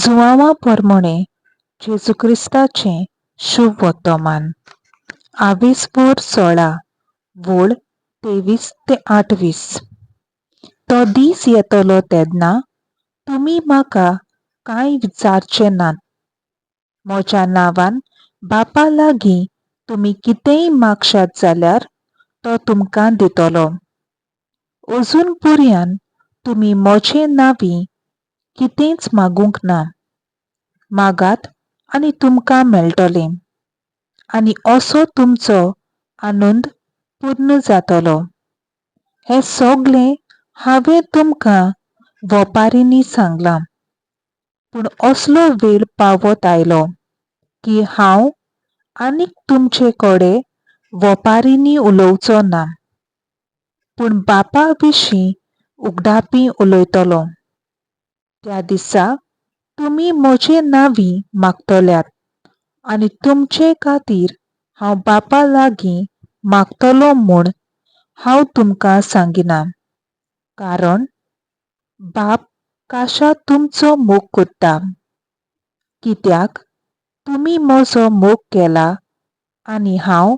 जुवांवा पोरमोणें जेजू क्रिस्ताचें शुभ वर्तमान. आवेस्पोर 16 वोळ 23 ते 28. तो दीस येतलो तेन्ना तुमी म्हाका कांय विचारचे नात. म्हज्या नांवान बापा लागीं तुमी कितेंय मागशात जाल्यार तो तुमकां दितलो. अजून पर्यान तुमी म्हजे नांवी कितेंच मागूंक ना. मागात आनी तुमकां मेळटलें आनी असो तुमचो आनंद पूर्ण जातलो. हें सगलें हांवें तुमकां वोपारींनी सांगलां, पूण असलो वेळ पावत आयलो की हांव आनीक तुमचे कडेन वोपारींनी उलोवचो ना, पूण बापा विशीं उगडापी उलयतलो. त्या दिसा तुमी म्हजे नांवी मागतल्यात आनी तुमचे खातीर हांव बापा लागीं मागतलो म्हूण हांव तुमकां सांगिना, कारण बाप काशा तुमचो मोग करता, कित्याक तुमी म्हजो मोग केला आनी हांव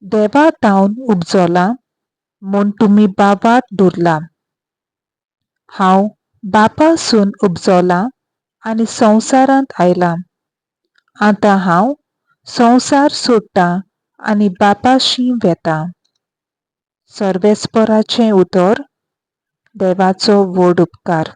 देवा थावन उपजलां म्हूण तुमी बाबाक धरला. हांव बापासून उपजलां आनी संवसारांत आयलां. आतां हांव संवसार सोडटां आनी बापाशी वेता. सर्वेस्पराचें उतर. देवाचो व्हड उपकार.